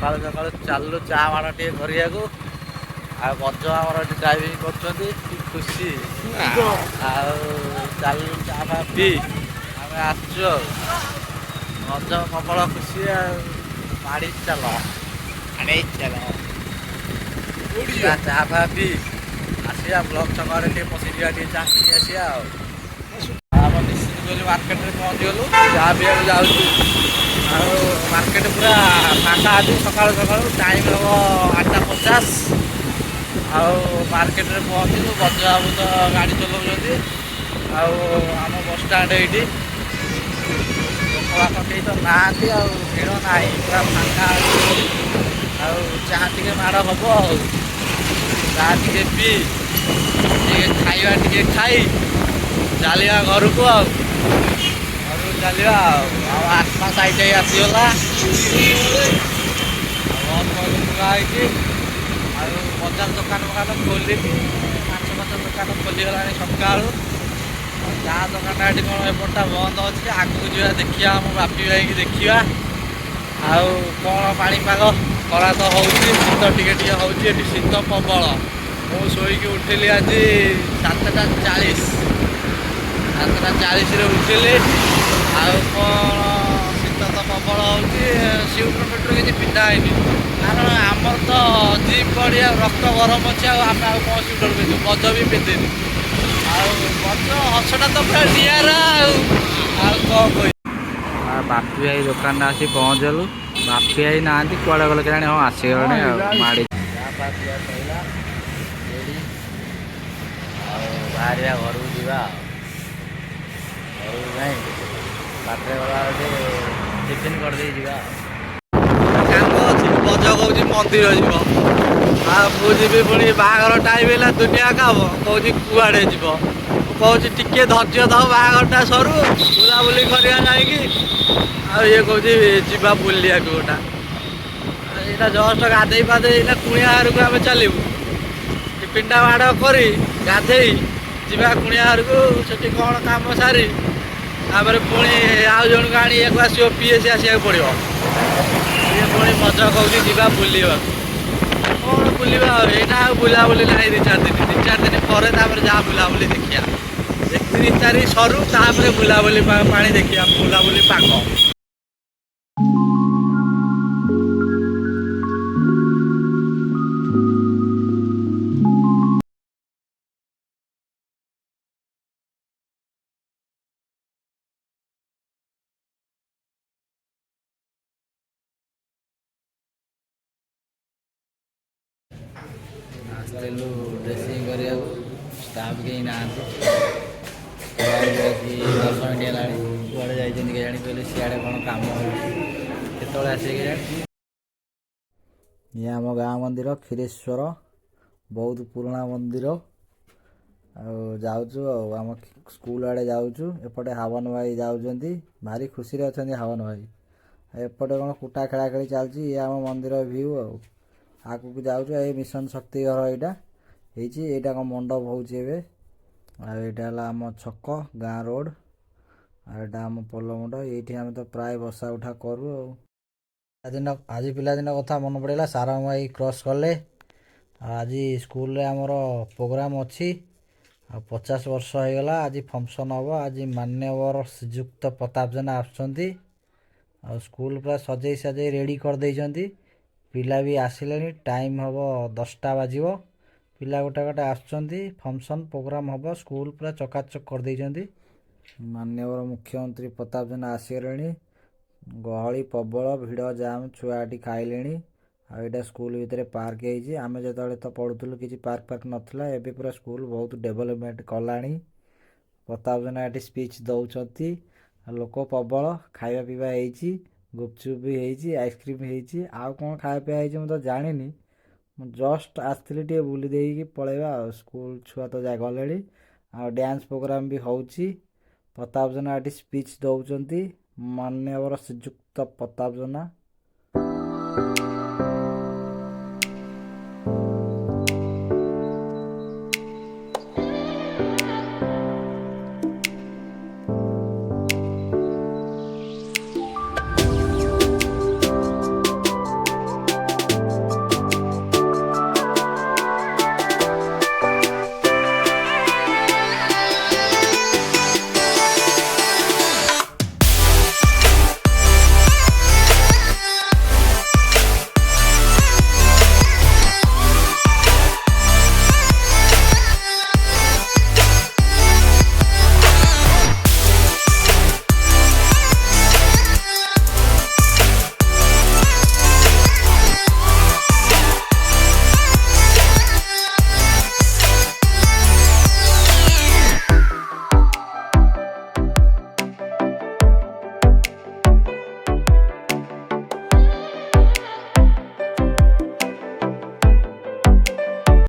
ସକାଳୁ ସକାଳୁ ଚାଲୁ ଚା ମାଡ଼ ଟିକେ କରିବାକୁ। ଆଉ ଗଜ ଆମର ଏଠି ଡ୍ରାଇଭିଂ କରୁଛନ୍ତି, କି ଖୁସି। ଆଉ ଚାଲୁ ଚା ଫା ପିଇ ଆମେ ଆସିଛୁ। ଆଉ ଗଜ ପ୍ରବଳ ଖୁସି। ଆଉ ମାଡ଼ି ଚାଲ, ମାଡ଼ି ଚାଲ। ଚା ଫା ପିଇ ଆସିବା, ବ୍ଲକ ଛକରେ ଟିକେ ପଶିଯିବା, ଟିକେ ଚା ପିଇ ଆସିବା। ଆଉ ଆମ ନିଶ୍ଚିତ କହିଲି, ମାର୍କେଟରେ ପହଞ୍ଚିଗଲୁ, ଚା ପିଇବାକୁ ଯାଉଛୁ। ଆଉ ମାର୍କେଟ ପୁରା ଫାଙ୍କା ଅଛି ସକାଳୁ ସକାଳୁ। ଟାଇମ୍ ହେବ 8:50। ଆଉ ମାର୍କେଟରେ ପହଞ୍ଚିଲୁ। ଗଜବାବୁ ତ ଗାଡ଼ି ଚଲାଉଛନ୍ତି। ଆଉ ଆମ ବସଷ୍ଟାଣ୍ଡ ଏଇଠି ଲୋକ ବାକ କେହି ତ ନାହାନ୍ତି, ଆଉ ଭିଡ଼ ନାହିଁ, ପୁରା ଫାଙ୍କା ଅଛି। ଆଉ ଚା ଟିକେ ମାଡ଼ ହବ। ଆଉ ଚା ଟିକେ ପିଇ, ଟିକେ ଖାଇବା ଟିକେ ଖାଇ ଚାଲିବା ଘରକୁ। ଆଉ ଘରକୁ ଚାଲିବା। ଆଉ ଆଉ ଆତ୍ମା ସାଇଟ୍ ହେଇ ଆସିଗଲା। ଆଉ ବସ୍ ଫସ୍ ଖୋଲା ହେଇଛି। ଆଉ ବଜାର ଦୋକାନ ଫୋକାନ ଖୋଲିନି। ମାଛ ଫାଛ ଦୋକାନ ଖୋଲିଗଲାଣି ସକାଳୁ। ଚା ଦୋକାନଟା ଏଠି କ'ଣ ଏପଟଟା ବନ୍ଦ ଅଛି। ଆଗକୁ ଯିବା, ଦେଖିବା, ଆମ ବାପି ଭାଇକି ଦେଖିବା। ଆଉ କ'ଣ ପାଣିପାଗ? ଖରା ତ ହେଉଛି, ଶୀତ ଟିକେ ଟିକେ ହେଉଛି। ଏଠି ଶୀତ ପ୍ରବଳ। ମୁଁ ଶୋଇକି ଉଠିଲି ଆଜି 7:40। 7:40ରେ ଉଠିଲି। ଆଉ କ'ଣ, ଶୀତ ତ ପ୍ରବଳ ହେଉଛି। ସିଉଟର ଫିଉଟର କିଛି ପିନ୍ଧା ହେଇନି, କାରଣ ଆମର ତ ଜିମ୍ ବଡ଼ି ଆଉ ରକ୍ତ ଗରମ ଅଛି। ଆଉ ଆମେ ଆଉ କ'ଣ ସିଉଟର ପିନ୍ଧୁ? ଗଜ ବି ପିନ୍ଧିନି। ଆଉ ଗଜ ହସଟା ତ ପୁରା ନିଆରା। ଆଉ ଆଉ କ'ଣ କହିବି? ବାପି ଭାଇ ଦୋକାନରେ ଆସି ପହଞ୍ଚିଗଲୁ। ବାପି ଭାଇ ନାହାନ୍ତି, କୁଆଡ଼େ ଗଲେ କେଜାଣି? ହଁ, ଆସିଗଲେଣି। ଆଉ ମାଡ଼ି ଚା ଫା ପିଆ ସଇଲା, ରେଡ଼ି। ଆଉ ବାହାରିବା, ଘରକୁ ଯିବା। ଆଉ ଘରକୁ ଯାଇ ବାଟରେ ଗଲାବେଳେ ଟିଫିନ୍ କରିଦେଇ ଯିବା। ଆଉ କାମ ଅଛି। ଗଜ କହୁଛି ମନ୍ଦିର ଯିବ, ଆଉ ମୁଁ ଯିବି ପୁଣି। ବାହାଘର ଟାଇମ୍ ହେଲା, ଦୁନିଆ କାମ। କହୁଛି କୁଆଡ଼େ ଯିବ? ମୁଁ କହୁଛି ଟିକେ ଧୈର୍ଯ୍ୟ ଧର, ବାହାଘରଟା ସରୁ, ବୁଲାବୁଲି କରିବା ଯାଇକି। ଆଉ ଇଏ କହୁଛି ଯିବା ବୁଲିବାକୁ ଗୋଟା। ଏଇଟା ଜଷ୍ଟ ଗାଧେଇ ପାଧେଇ ଏଇନା କୁଣିଆ ଘରକୁ ଆମେ ଚାଲିବୁ। ଟିଫିନ୍ଟା ମାଡ଼ କରି ଗାଧେଇ ଯିବା କୁଣିଆ ଘରକୁ। ସେଠି କ'ଣ କାମ ସାରି ତାପରେ ପୁଣି ଆଉ ଜଣକୁ ଆଣିବାକୁ ଆସିବ, ପିଏସି ଆସିବାକୁ ପଡ଼ିବ। ସିଏ ପୁଣି ମଜା କହୁଛି ଯିବା ବୁଲିବାକୁ। କ'ଣ ବୁଲିବା ଆଉ? ଏଇନା ଆଉ ବୁଲାବୁଲି ନାହିଁ 2-4 ଦିନ। 2-4 ଦିନ ପରେ ତାପରେ ଯାହା ବୁଲାବୁଲି ଦେଖିବା। 31 ତାରିଖ ସରୁ, ତାପରେ ବୁଲାବୁଲି ପାଣି ଦେଖିବା, ବୁଲାବୁଲି ପାଗ। ଆସିଥିଲୁ ଡ୍ରେସିଂ କରିବାକୁ, ଷ୍ଟାଫ୍ କେହି ନାହାନ୍ତି। ଆସି 10 ମିନିଟ୍ ହେଲାଣି, କୁଆଡ଼େ ଯାଇଛନ୍ତି କେଜାଣି? କହିଲେ ସିଆଡ଼େ କ'ଣ କାମ ହେଉଛି। କେତେବେଳେ ଆସିବେ କେଜାଣି? ଇଏ ଆମ ଗାଁ ମନ୍ଦିର କ୍ଷୀରେଶ୍ୱର, ବହୁତ ପୁରୁଣା ମନ୍ଦିର। ଆଉ ଯାଉଛୁ, ଆଉ ଆମ ସ୍କୁଲ ଆଡ଼େ ଯାଉଛୁ। ଏପଟେ ହାବନ ଭାଇ ଯାଉଛନ୍ତି, ଭାରି ଖୁସିରେ ଅଛନ୍ତି ହାବନ ଭାଇ। ଆଉ ଏପଟେ କ'ଣ କୁଟା ଖେଳା ଖେଳି ଚାଲିଛି। ଇଏ ଆମ ମନ୍ଦିର ଭିଉ। ଆଉ ଆଗକୁ ଯାଉଛୁ। ଏଇ ମିଶନ ଶକ୍ତି ଘର ଏଇଟା ହେଇଛି। ଏଇଟା କ'ଣ ମଣ୍ଡପ ହେଉଛି ଏବେ। ଆଉ ଏଇଟା ହେଲା ଆମ ଛକ, ଗାଁ ରୋଡ଼। ଆଉ ଏଇଟା ଆମ ପୋଲ ମୁଣ୍ଡ। ଏଇଠି ଆମେ ତ ପ୍ରାୟ ବସା ଉଠା କରୁ। ଆଉ ପିଲାଦିନ, ଆଜି ପିଲାଦିନ କଥା ମନେ ପଡ଼ିଗଲା। ସାରଙ୍ଗ ଭାଇ କ୍ରସ୍ କଲେ। ଆଉ ଆଜି ସ୍କୁଲରେ ଆମର ପ୍ରୋଗ୍ରାମ୍ ଅଛି। ଆଉ 50 ବର୍ଷ ହେଇଗଲା, ଆଜି ଫଙ୍କସନ୍ ହେବ। ଆଜି ମାନ୍ୟବର ଶ୍ରୀଯୁକ୍ତ ପ୍ରତାପ ଜେନା ଆସୁଛନ୍ତି। ଆଉ ସ୍କୁଲ ପୁରା ସଜେଇ ସାଜେଇ ରେଡ଼ି କରିଦେଇଛନ୍ତି। ପିଲା ବି ଆସିଲେଣି। ଟାଇମ୍ ହେବ 10ଟା ବାଜିବ। ପିଲା ଗୋଟେ ଗୋଟେ ଆସୁଛନ୍ତି। ଫଙ୍କସନ୍ ପ୍ରୋଗ୍ରାମ୍ ହେବ। ସ୍କୁଲ ପୁରା ଚକାଚକ କରିଦେଇଛନ୍ତି। ମାନ୍ୟବର ମୁଖ୍ୟମନ୍ତ୍ରୀ ପ୍ରତାପ ଜେନା ଆସିଗଲେଣି। ଗହଳି ପ୍ରବଳ, ଭିଡ଼ ଜାମ୍। ଛୁଆ ଏଠି ଖାଇଲେଣି। ଆଉ ଏଇଟା ସ୍କୁଲ ଭିତରେ ପାର୍କ ହେଇଛି। ଆମେ ଯେତେବେଳେ ତ ପଢ଼ୁଥିଲୁ, କିଛି ପାର୍କ ଫାର୍କ ନଥିଲା। ଏବେ ପୁରା ସ୍କୁଲ ବହୁତ ଡେଭଲପମେଣ୍ଟ କଲାଣି। ପ୍ରତାପ ଜେନା ଏଠି ସ୍ପିଚ୍ ଦେଉଛନ୍ତି। ଲୋକ ପ୍ରବଳ। ଖାଇବା ପିଇବା ହେଇଛି, ଗୁପଚୁପ୍ ବି ହେଇଛି, ଆଇସ୍କ୍ରିମ୍ ହେଇଛି, ଆଉ କ'ଣ ଖାଇବା ପିଇବା ହେଇଛି ମୁଁ ତ ଜାଣିନି। ମୁଁ ଜଷ୍ଟ ଆସିଥିଲି, ଟିକେ ବୁଲି ଦେଇକି ପଳେଇବା। ଆଉ ସ୍କୁଲ ଛୁଆ ତ ଯା ଗଲେଣି। ଆଉ ଡ୍ୟାନ୍ସ ପ୍ରୋଗ୍ରାମ୍ ବି ହେଉଛି। ପ୍ରତାପ ଜେନା ଏଠି ସ୍ପିଚ୍ ଦେଉଛନ୍ତି, ମାନ୍ୟବର ଶ୍ରୀଯୁକ୍ତ ପ୍ରତାପ ଜେନା।